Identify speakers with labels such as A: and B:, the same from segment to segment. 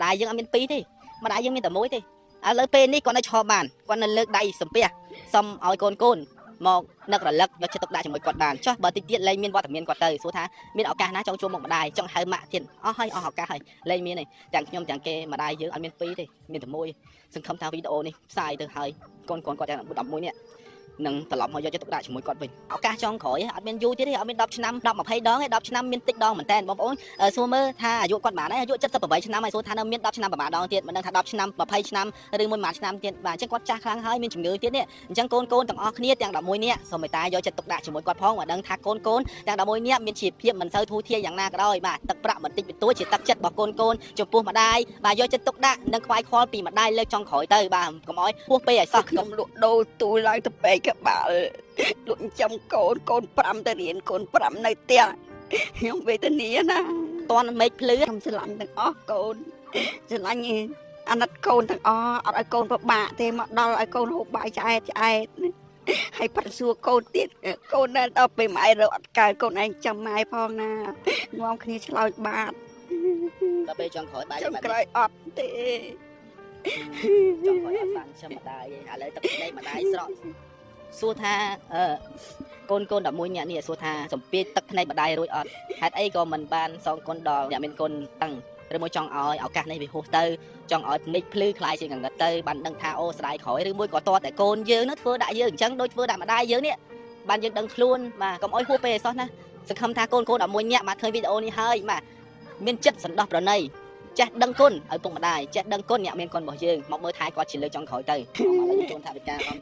A: ម្ដាយយើងអត់មានពីរទេម្ដាយយើងមានតែមួយទេឥឡូវពេលនេះគាត់នៅឈរបានគាត់នៅលើកដៃសំពះសុំឲ្យកូនកូនមកនឹករលឹកយកចិត្តទុកដាក់ជាមួយគាត់បានចុះបើតិចទៀតលែងមានវត្តមានគាត់ទៅសួរថាមានឱកាសណាចង់ជួបមុខម្ដាយចង់ហៅម៉ាក់ទៀតអស់ហើយអស់ឱកាសហើយលែងមានទេទាំងខ្ញុំទាំងគេម្ដាយយើងអត់មានពីរទេមានតែមួយសង្ឃឹមថាវីដេអូនេះផ្សាយទៅហើយកូនកូនគាត់ទាំង11នាក់នឹងត្រឡប់មកយកចិត្តទុកដាក់ជាមួយគាត់វិញឱកាសចុងក្រោយអត់មានយូរទៀតទេអត់មាន10ឆ្នាំ10 20ដងទេ10ឆ្នាំមានតិចដងមែនតើបងប្អូន សួរមើលថាអាយុគាត់ប៉ុន្មានហើយអាយុ78ឆ្នាំហើយសួរថានៅមាន10ឆ្នាំប្រហែលដងទៀតមិនដឹងថា10ឆ្នាំ20ឆ្នាំឬមួយប៉ុន្មានឆ្នាំទៀតបាទអញ្ចឹងគាត់ចាស់ខ្លាំងហើយមានជំងឺទៀតនេះអញ្ចឹងកូនកូនទាំងអស់គ្នាទាំង11នាក់សូមមេត្តាយកចិត្តទុកដាក់ជាមួយគាត់ផងបាទដឹងថាកូនកូនទាំង11នាក់មានជីវភាពមិនសូវធូរធារយ៉ាងណាក៏ដោយបាទទឹកប្រាក់បន្តិចបន្តួចជាទឹកចិត្តរបស់កូនកូនចំពោះម្ដាយបាទយកចិត្តទុកដាក់និងខ្វាយខ្វល់ពីម្ដាយលើកចុងក្រោយទៅបាទកុំឲ្យហួសពេកឲ្យសោះ
B: ខ្ញុំលក់ដូរទូលឡើងទៅពេកក្បាលលក់ចិញ្ចឹមកូនកូន5ទៅរៀនកូន5នៅផ្ទះខ្ញុំវេទនាណា
A: តន់មេឃភ្លឺ
B: ខ្ញុំស្រឡាញ់ទាំងអស់កូនស្រឡាញ់អាណិតកូនទាំងអស់អត់ឲ្យកូនពិបាកទេមកដល់ឲ្យកូនហូបបាយឆ្អែតឆ្អែតហើយប៉ាត់សួរកូនទៀតកូននៅដល់ពេលម៉ែរកអត់កើតកូនឯងចាំម៉ែផងណានាំគ្នាឆ្លោចបាត
A: ដល់ពេលចុងក្រោយបាយ
B: ចុងក្រោយអត់ទេ
A: ចុងក្រោយអត់បានចាំម្ដាយទេឥឡូវទឹកភ្នែកម្ដាយស្រក់សួរថាអឺកូនកូន11នាក់នេះសួរថាសំពាយទឹកភ្នែកម្ដាយរួចអត់ហេតុអីក៏មិនបានសងគុណដល់អ្នកមានគុណតាំងឬមួយចង់ឲ្យឱកាសនេះវាហួសទៅចង់ឲ្យមេឃភ្លឺខ្លាយជាងងឹតទៅបានដឹងថាអូស្ដាយក្រោយឬមួយក៏តតែកូនយើងនោះធ្វើដាក់យើងអញ្ចឹងដូចធ្វើដាក់ម្ដាយយើងនេះបានយើងដឹងខ្លួនបាទកុំឲ្យហួសពេលអីសោះណាសង្ឃឹមថាកូនកូន11នាក់បាទឃើញវីដេអូនេះហើយបាទមានចិត្តសន្តោសប្រណីចេះដឹងគុណឲ្យពុកម្ដាយចេះដឹងគុណអ្នកមានគុណរបស់យើងមកមើលថែគាត់ជាលើកចុងក្រោយទៅឥឡូវជូនថាវិការអម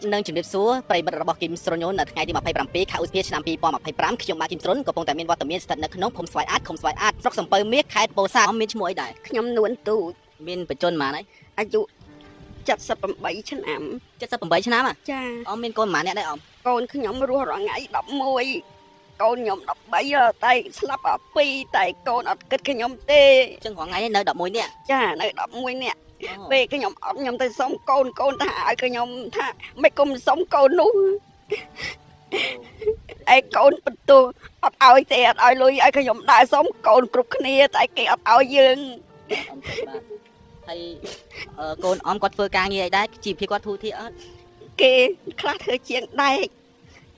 A: 50000នឹងជំរាបសួរប្រិយមិត្តរបស់គឹមស្រុនញូននៅថ្ងៃទី27ខែឧសភាឆ្នាំ2025ខ្ញុំបាទគឹមស្រុនកំពុងតែមានវត្តមានស្ថិតនៅក្នុងភូមិស្វាយអាចឃុំស្វាយអាចស្រុកសំពៅមាសខេត្តពោធិ៍សាត់មានឈ្មោះអីដែរ
B: ខ្ញុំនួនទូច
A: មានបញ្ជនប៉ុន្មានហើយ
B: អាយុ78ឆ្នាំ
A: 78ឆ្នាំ
B: ចា
A: អមមានកូនប៉ុន្មានអ្នកដែរអម
B: កូនខ្ញុំរស់រាល់ថ្ងៃ11កូនខ្ញុំ13តែស្លាប់អស់2តែកូនអត់គិតខ្ញុំទេ
A: អញ្ចឹងរាល់ថ្ងៃនេះនៅ11នាក់
B: ចានៅ11នាក់ពេលខ្ញុំអត់ខ្ញុំទៅសុំកូនកូនថាឲ្យខ្ញុំថាមិនគុំសុំកូននោះឯកូនបន្ទោសអត់ឲ្យទេអត់ឲ្យលុយឲ្យខ្ញុំដើរសុំកូនគ្រប់គ្នាតែគេអត់ឲ្យយើង
A: អមបាទហើយកូនអមគាត់ធ្វើការងារអីដែរជីវភាពគាត់ធូរធារអត់
B: គេខ្លះធ្វើជាងដែក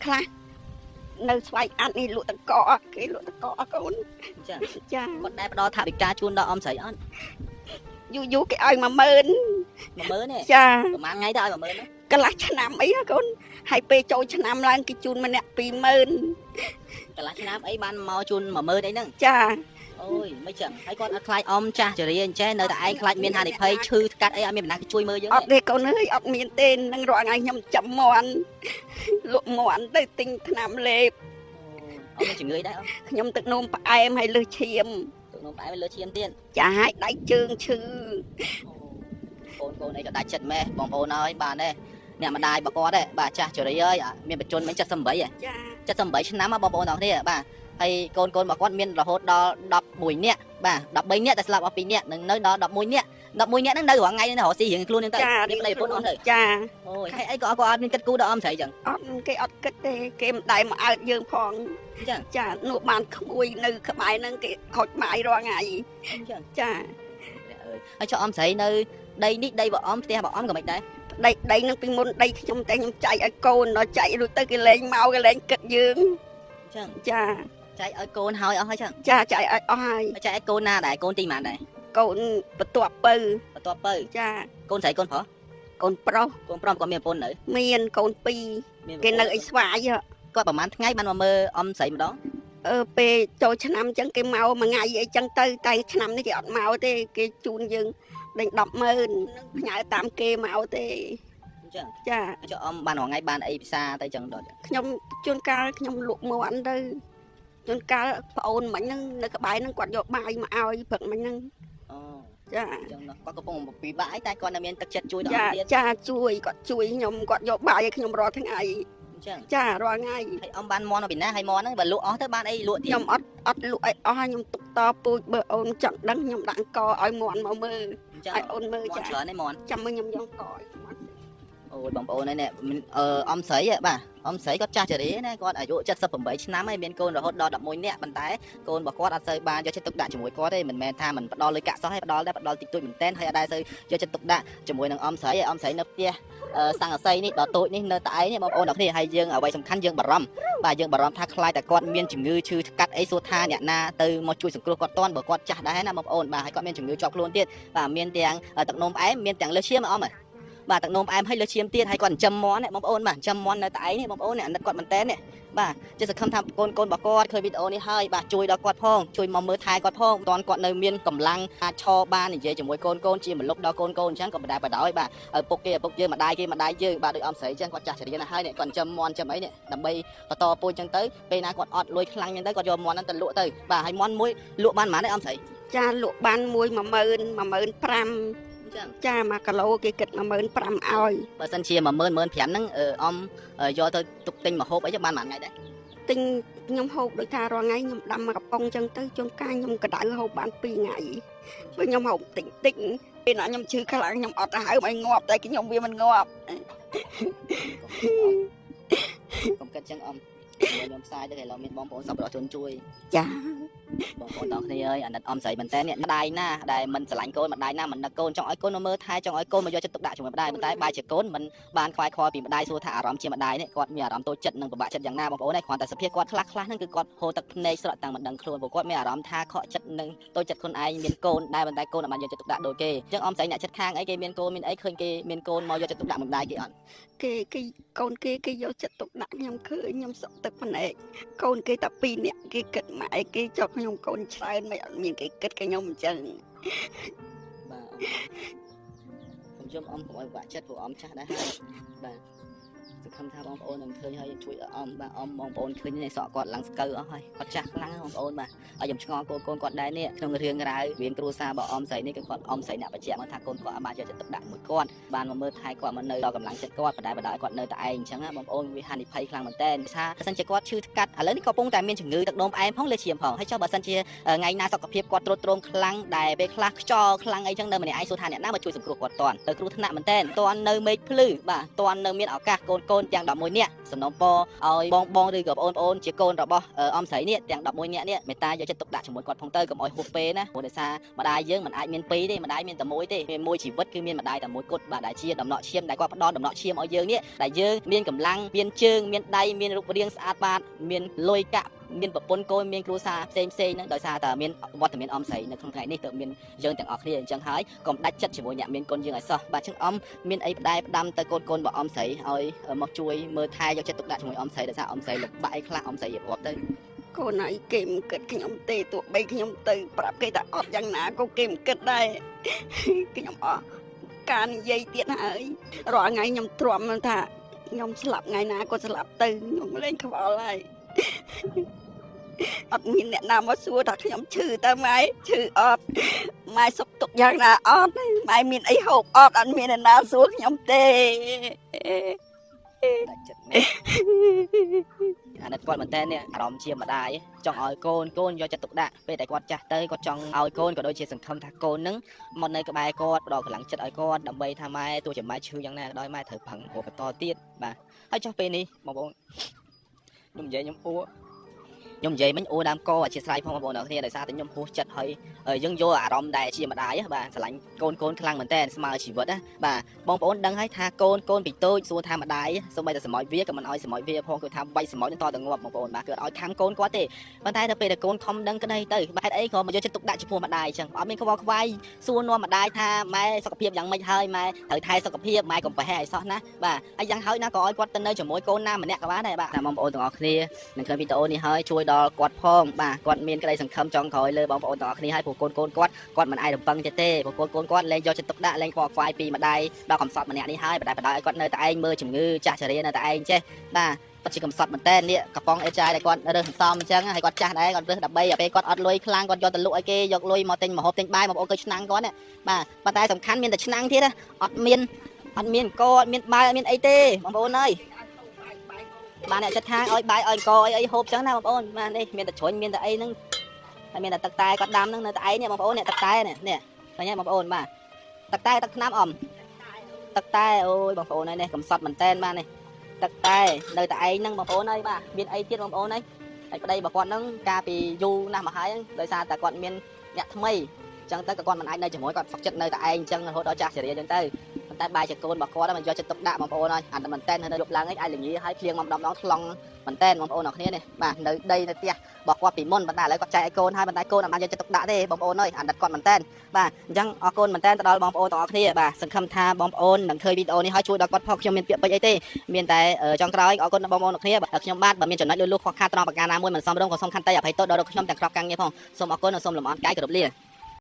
B: ខ្លះនៅស្វែងអាត់នេះលក់តកកគេលក់តកកកូន
A: អញ្ចឹង
B: ចា
A: គាត់ដែរផ្ដល់ថវិកាជូនដល់អមស្រីអត់
B: យូរយូរគេឲ្យ10000
A: 10000ទេ
B: ចា
A: ប្រហែលថ្ងៃទៅឲ្យ10000ណា
B: កន្លះឆ្នាំអីហ៎កូនហើយពេលចូលឆ្នាំឡើងគេជូនម្នាក់20000
A: កន្លះឆ្នាំអីបានមកជូន10000អីហ្នឹង
B: ចា
A: អូយមិនចឹងហើយគាត់អត់ខ្លាចអមចាស់ជរាអញ្ចេះនៅតែឯងខ្លាចមានហានិភ័យឈឺថ្កាត់អីអត់មានបណ្ណាគេជួយមើលយើង
B: អត់ទេកូនអើយអត់មានទេនឹងរាល់ថ្ងៃខ្ញុំចាំមន់លក់មន់ទៅទិញថ្នាំលេប
A: អត់មានជំងឺដែរអម
B: ខ្ញុំទឹកនោមផ្អែមហើយលើសឈាម
A: ទឹកនោមផ្អែមលើឈាមទៀត
B: ចាហើយដៃជើងឈឺ
A: កូនកូនអីក៏ដាច់ចិត្តម៉េះបងប្អូនអើយបាទទេអ្នកម្ដាយបកគាត់ទេបាទចាស់ជរាអើយមានបញ្ជនមិញ78ហ៎
B: ចា
A: 78ឆ្នាំបងប្អូនទាំងគ្នាបាទហើយកូនកូនរបស់គាត់មានរហូតដល់11នាក់បាទ13នាក់តែស្លាប់អស់2នាក់នឹងនៅដល់11នាក់11នាក់ហ្នឹងនៅរាល់ថ្ងៃនេះរកស៊ីរៀងខ្លួនហ្នឹងទៅមានប្តីប្រពន្ធអស់ទៅ
B: ចា
A: អូយហើយអីក៏គាត់អត់មានគិតគូរដល់អមស្រីចឹង
B: អត់គេអត់គិតទេគេមិនដែលមកអើតយើងផង
A: អញ្ចឹង
B: ចានោះបានក្មួយនៅក្បែរហ្នឹងគេហុចបាយរាល់ថ្ងៃ
A: អញ្ចឹង
B: ចា
A: អើយហើយចុះអមស្រីនៅដីនេះដីរបស់អមផ្ទះរបស់អមក៏មិនដែរ
B: ដីដីនឹងពីមុនដីខ្ញុំតែខ្ញុំចែកឲ្យកូនដល់ចែករួចទៅគេលែងមកគេលែងគិតយើង
A: អញ្ចឹង
B: ចា
A: ចែកឲ្យកូនហើយអស់ហើយចឹង
B: ចាចែកឲ្យអស់ហើយ
A: ចែកឲ្យកូនណាដែរកូនទីប៉ុន្មានដែរ
B: កូនបន្ទាប់ពៅ
A: បន្ទាប់ពៅ
B: ចា
A: កូនស្រីកូនប្រុស
B: កូនប្រុស
A: កូនប្រុសគាត់មានប្រពន្ធនៅ
B: មានកូនពីរ
A: មាន
B: គេនៅអីស្វាយហ៎
A: គាត់ប្រហែលថ្ងៃបានមកមើលអមស្រីម្ដង
B: អឺពេលចូលឆ្នាំអញ្ចឹងគេមកមួយថ្ងៃអីចឹងទៅតែឆ្នាំនេះគេអត់មកទេគេជូនយើងដេញ100000នឹងផ្ញើតាមគេមកទេ
A: អញ្ចឹង
B: ចា
A: ចុះអមបានរាល់ថ្ងៃបានអីពិសាទៅចឹងដល់
B: ខ្ញុំជួនកាលខ្ញុំលក់មាន់ទៅជួនកាលប្អូនមិញហ្នឹងនៅក្បែរហ្នឹងគាត់យកបាយមកឲ្យព្រឹកមិញហ្នឹង
A: អូ
B: ចា
A: អញ្ចឹងគាត់កំពុងពិបាកអីតែគាត់នៅមានទឹកចិត្តជួយដល់
B: ចា
A: ទៀត
B: ចាជួយគាត់ជួយខ្ញុំគាត់យកបាយឲ្យខ្ញុំរាល់ថ្ងៃ
A: អញ្ចឹង
B: ចារាល់ថ្ងៃ
A: ហើយអមបានមន់មកពីណាហើយមន់ហ្នឹងបើលក់អស់ទៅបានអីលក់ទៀត
B: ខ្ញុំអត់អត់លក់ឲ្យអស់ខ្ញុំទុកតពូជបើអូនចង់ដឹងខ្ញុំដាក់អង្គឲ្យមន់មកមើល
A: អញ្ចឹង
B: ឲ្យអូនមើល
A: មន់
B: ចា
A: ច្រើនឯមន់
B: ចាំមើលខ្ញុំយកអង្គឲ្យមន់
A: អូយបងប្អូននេះអ៊ំស្រីបាទអ៊ំស្រីគាត់ចាស់ជរាណាគាត់អាយុ78ឆ្នាំហើយមានកូនរហូតដល់11នាក់ប៉ុន្តែកូនរបស់គាត់អត់សូវបានយកចិត្តទុកដាក់ជាមួយគាត់ទេមិនមែនថាមិនផ្ដល់លុយកាក់សោះទេផ្ដល់ដែរផ្ដល់តិចតួចមែនទែនហើយអត់ដែលសូវយកចិត្តទុកដាក់ជាមួយនឹងអ៊ំស្រីអ៊ំស្រីនៅផ្ទះសង្កសីនេះដល់តូចនេះនៅតែឯងបងប្អូនទាំងគ្នាហើយយើងអ្វីសំខាន់យើងបារម្ភបាទយើងបារម្ភថាខ្លាចតែគាត់មានជំងឺឈឺថ្កាត់អីសួរថាអ្នកណាទៅមកជួយសង្គ្រោះគាត់តាន់បើគាត់ចាស់ដែរណាបងប្អូនបាទហើយគាត់មានជំងឺជាប់ខ្លួនទៀតបាទមានទាំងទឹកនោមផ្អែមមានទាំងលើសឈាមអ៊ំ បាទទឹកនោមផ្អែមឲ្យលើឈាមទៀតហើយគាត់ចិញ្ចឹមមាន់នេះបងប្អូនបាទចិញ្ចឹមមាន់នៅតែឯងនេះបងប្អូននេះអាណិតគាត់មែនតើនេះបាទចេះសង្ឃឹមថាកូនកូនរបស់គាត់ឃើញវីដេអូនេះហើយបាទជួយដល់គាត់ផងជួយមកមើលថែគាត់ផងតន់គាត់នៅមានកម្លាំងអាចឈរបាននិយាយជាមួយកូនកូនជាមលុបដល់កូនកូនអញ្ចឹងក៏មិនដែរបដ ாய் បាទឪពុកគេឪពុកយើងម្ដាយគេម្ដាយយើងបាទដូចអំស្រីអញ្ចឹងគាត់ចាស់ចរិយាណាស់ហើយនេះគាត់ចិញ្ចឹមមាន់ចិញ្ចឹមអីនេះដើម្បីបន្តពូជអញ្ចឹងទៅពេលណាគាត់អត់លុយខ្លាំងអញ្ចឹងទៅគាត់យកមាន់ហ្នឹងទៅលក់ទៅបាទហើយមាន់មួយលក់បានប៉ុន្មានទេអំស្រី
B: ចាលក់បានមួយ10000 15000
A: អញ្ចឹង
B: ចា1គីឡូគេគិត15000ឲ្យ
A: បើសិនជា10000 15000ហ្នឹងអ៊ំយកទៅទុកទិញម្ហូបអីចឹងបានប៉ុន្មានថ្ងៃដែរ
B: ទិញខ្ញុំហូបដូចថារាល់ថ្ងៃខ្ញុំដាំមួយកំប៉ុងចឹងទៅជួនកាលខ្ញុំក្តៅហូបបាន2ថ្ងៃព្រោះខ្ញុំហូបតិចតិចពេលណាខ្ញុំឈឺខ្លាំងខ្ញុំអត់ទៅហើមឲ្យងាប់តែខ្ញុំវាមិនងាប់
A: កុំគិតចឹងអ៊ំខ្ញុំផ្សាយទៅគេឡូវមានបងប្អូនសប្បុរសជនជួយ
B: ចា
A: បងប្អូនទាំងគ្នាអើយអាណិតអ៊ំស្រីមែនតើនេះម្ដាយណាដែលមិនស្រឡាញ់កូនម្ដាយណាមិននឹកកូនចង់ឲ្យកូនមកមើលថែចង់ឲ្យកូនមកយកចិត្តទុកដាក់ជាមួយម្ដាយប៉ុន្តែបែរជាកូនមិនបានខ្វាយខ្វល់ពីម្ដាយសួរថាអារម្មណ៍ជាម្ដាយនេះគាត់មានអារម្មណ៍តូចចិត្តនិងពិបាកចិត្តយ៉ាងណាបងប្អូនឯងគ្រាន់តែសភាពគាត់ខ្លះខ្លះហ្នឹងគឺគាត់ហូរទឹកភ្នែកស្រក់តាំងមិនដឹងខ្លួនព្រោះគាត់មានអារម្មណ៍ថាខកចិត្តនិងតូចចិត្តខ្លួនឯងមានកូនដែរប៉ុន្តែកូនអត់បានយកចិត្តទុកដាក់ដូចគេអញ្ចឹងអ៊ំស្រីអ្នកចិត្តខាងអីគេមានកូនមានអីឃើញគេមានកូនមកយកចិត្តទុកដាក់ម្ដាយគេអត់
B: គេគេកូនគេគេយកចិត្តទុកដាក់ខ្ញុំឃើញខ្ញុំសក់ទឹកភ្នែកកូនគេតែពីរនាក់គេគិតម៉ែគេចុកខ្ញុំកូនច្រើនមិនអត់មានគេគិតខ្ញុំអញ្ចឹង
A: បាទខ្ញុំជុំអ៊ំកុំឲ្យពិបាកចិត្តព្រោះអ៊ំចាស់ដែរហើយបាទសង្ឃឹមថាបងប្អូននឹងឃើញហើយជួយអ៊ំបាទអ៊ំបងប្អូនឃើញនេះសក់គាត់ឡើងស្កូវអស់ហើយគាត់ចាស់ខ្លាំងណាស់បងប្អូនបាទហើយខ្ញុំឆ្ងល់កូនកូនគាត់ដែរនេះក្នុងរឿងរ៉ាវរឿងគ្រួសាររបស់អ៊ំស្រីនេះគឺគាត់អ៊ំស្រីអ្នកបញ្ជាក់មកថាកូនគាត់អត់បានយកចិត្តទុកដាក់មួយគាត់បានមកមើលថែគាត់មកនៅដល់កម្លាំងចិត្តគាត់បដែបដោយគាត់នៅតែឯងអញ្ចឹងណាបងប្អូនវាហានិភ័យខ្លាំងមែនតើថាបើសិនជាគាត់ឈឺថ្កាត់ឥឡូវនេះក៏កំពុងតែមានជំងឺទឹកនោមផ្អែមផងលើឈាមផងហើយចុះបើសិនជា ថ្ងៃណាសុខភាពគាត់ទ្រុឌទ្រោមខ្លាំងដែលពេលខ្លះខ្យល់ខ្លាំងអីចឹងនៅម្នាក់ឯងសួរថាអ្នកណាមកជួយសង្គ្រោះគាត់តាន់ទៅគ្រោះថ្នាក់មែនតើតាន់នៅមេឃភ្លឺបាទតាន់នៅមានឱកាសកូនកូនទាំង11នាក់សំណូមពរឲ្យបងបងឬក៏បងប្អូនជាកូនរបស់អ៊ំស្រីនេះទាំង11នាក់នេះមេត្តាយកចិត្តទុកដាក់ជាមួយគាត់ផងទៅកុំឲ្យហួសពេលណាព្រោះដោយសារម្ដាយយើងមិនអាចមានពីរទេម្ដាយមានតែមួយទេមានមួយជីវិតគឺមានម្ដាយតែមួយគត់បាទដែលជាដំណក់ឈាមដែលគាត់ផ្ដល់ដំណក់ឈាមឲ្យយើងនេះដែលយើងមានកម្លាំងមានជើងមានដៃមានរូបរាងស្អាតបាតមានលុយកាក់មានប្រពន្ធកូនមានគ្រួសារផ្សេងផ្សេងហ្នឹងដោយសារតែមានវត្តមានអ៊ំស្រីនៅក្នុងថ្ងៃនេះទើបមានយើងទាំងអស់គ្នាអញ្ចឹងហើយកុំដាច់ចិត្តជាមួយអ្នកមានគុណយើងឲ្យសោះបាទអញ្ចឹងអ៊ំមានអីផ្ដែផ្ដាំទៅកូនកូនរបស់អ៊ំស្រីឲ្យមកជួយមើលថែយកចិត្តទុកដាក់ជាមួយអ៊ំស្រីដោយសារអ៊ំស្រីលំបាកអីខ្លះអ៊ំស្រីរៀបរាប់ទៅ
B: កូនឲ្យគេមិនគិតខ្ញុំទេទោះបីខ្ញុំទៅប្រាប់គេថាអត់យ៉ាងណាក៏គេមិនគិតដែរខ្ញុំអស់ការនិយាយទៀតហើយរាល់ថ្ងៃខ្ញុំទ្រាំថាខ្ញុំស្លាប់ថ្ងៃណាក៏ស្លាប់ទៅខ្ញុំលែងខ្វល់ហើយអត់មានអ្នកណាមកសួរថាខ្ញុំឈឺតើម៉ែឈឺអត់ម៉ែសុខទុក្ខយ៉ាងណាអត់ម៉ែមានអីហូបអត់អត់មានអ្នកណាសួរខ្ញុំទេ
A: ដាច់ចិត្តមែនអាណិតគាត់មែនតើនេះអារម្មណ៍ជាម្ដាយចង់ឲ្យកូនកូនយកចិត្តទុកដាក់ពេលដែលគាត់ចាស់ទៅគាត់ចង់ឲ្យកូនក៏ដូចជាសង្ឃឹមថាកូននឹងមកនៅក្បែរគាត់ផ្ដល់កម្លាំងចិត្តឲ្យគាត់ដើម្បីថាម៉ែទោះជាម៉ែឈឺយ៉ាងណាក៏ដោយម៉ែត្រូវប្រឹងរកបន្តទៀតបាទហើយចុះពេលនេះបងប្អូនខ្ញុំនិយាយខ្ញុំអួខ្ញុំនិយាយមិញអួដើមកអធិស្ឋានផងបងប្អូនអរគ្នាដោយសារតែខ្ញុំហួសចិត្តហើយយើងយកអារម្មណ៍ដែលជាម្ដាយបាទស្រឡាញ់កូនកូនខ្លាំងមែនតើស្មើជីវិតណាបាទបងប្អូនដឹងហើយថាកូនកូនពីតូចសួរថាម្ដាយសូម្បីតែសម្ោចវាក៏មិនឲ្យសម្ោចវាផងគឺថាវាយសម្ោចនឹងតតែងាប់បងប្អូនបាទគឺអត់ឲ្យខាំកូនគាត់ទេប៉ុន្តែដល់ពេលដែលកូនខំដឹងក្តីទៅហេតុអីក៏មកយកចិត្តទុកដាក់ចំពោះម្ដាយអញ្ចឹងអត់មានខ្វល់ខ្វាយសួរនាំម្ដាយថាម៉ែសុខភាពយ៉ាងម៉េចហើយម៉ែត្រូវថែសុខភាពម៉ែកុំប្រហែសឲ្យសោះណាបាទហើយយ៉ាងហើយណាក៏ឲ្យគាត់ទៅនៅជាមួយកូនណាម្នាក់ក៏បានដែរបាទបងប្អូនទាំងអស់គ្នានឹងឃើញវីដេអូនេះហើយជួយដល់គាត់ផងបាទគាត់មានក្តីសង្ឃឹមចង់ក្រោយលើបងប្អូនទាំងអស់គ្នាហើយព្រោះកូនកូនគាត់គាត់មិនអាចរំពឹងទេទេព្រោះកូនកូនគាត់លែងយកចិត្តទុកដាក់លែងខ្វល់ខ្វាយពីម្ដាយដល់កំសត់ម្នាក់នេះហើយបដាបដាឲ្យគាត់នៅតែឯងមើលជំងឺចាស់ជរានៅតែឯងចេះបាទពិតជាកំសត់មែនតើនេះកំប៉ុងអេចាយដែលគាត់រើសសន្សំអញ្ចឹងហើយគាត់ចាស់ដែរគាត់រើសដើម្បីឲ្យពេលគាត់អត់លុយខ្លាំងគាត់យកទៅលក់ឲ្យគេយកលុយមកទិញម្ហូបទិញបាយបងប្អូនគឺឆ្នាំងគាត់ណាបាទប៉ុន្តែសំខាន់មានតែឆ្នាំងទៀតណាអត់មានអត់មានកអត់មានបាយអត់មានអីទេបងប្អូនអើយ បាទអ្នកចិត្តខាងឲ្យបាយឲ្យកអីអីហូបចឹងណាបងប្អូនបាទនេះមានតែជ្រុញមានតែអីហ្នឹងហើយមានតែទឹកតែគាត់ដាំហ្នឹងនៅតែឯងនេះបងប្អូននេះទឹកតែនេះនេះឃើញទេបងប្អូនបាទទឹកតែទឹកថ្នាំអម ទឹកតែអូយបងប្អូនអើយនេះកំសត់មែនតែនបាទនេះទឹកតែនៅតែឯងហ្នឹងបងប្អូនអើយបាទមានអីទៀតបងប្អូនអើយហើយប្តីរបស់គាត់ហ្នឹងកាលពីយូរណាស់មកហើយហ្នឹងដោយសារតែគាត់មានអ្នកថ្មីអញ្ចឹងទៅក៏គាត់មិនអាចនៅជាមួយគាត់សុខចិត្តនៅតែឯងអញ្ចឹងរហូតដល់ចាស់ជរាអញ្ចឹងទៅប៉ុន្តែបាយជាកូនរបស់គាត់មិនយកចិត្តទុកដាក់បងប្អូនអើយអានមែនតែននៅលុបឡើងឯងអាចល្ងាហើយភ្លៀងមកម្ដងម្ដងថ្លង់មែនតែនបងប្អូនអរគ្នានេះបាទនៅដីនៅផ្ទះរបស់គាត់ពីមុនប៉ុន្តែឥឡូវគាត់ចែកឲ្យកូនហើយប៉ុន្តែកូនអត់បានយកចិត្តទុកដាក់ទេបងប្អូនអើយអាណិតគាត់មែនតែន បាទអញ្ចឹងអរគុណមែនតើទៅដល់បងប្អូនទាំងអស់គ្នាបាទសង្ឃឹមថាបងប្អូននឹងឃើញវីដេអូនេះហើយជួយដល់គាត់ផងខ្ញុំមានពាក្យពេចន៍អីទេមានតែចុងក្រោយអរគុណដល់បងប្អូនទាំងគ្នាបាទខ្ញុំបាទបើមានចំណុចលូតលាស់ខ្វះខាតត្រង់ប្រការណាមួយមិនសមរម្យក៏សូមខន្តីអភ័យទោសដល់ខ្ញុំទាំងក្របការងារផងសូមអរគុណនិងសូមលំអរកាយគោរពលា។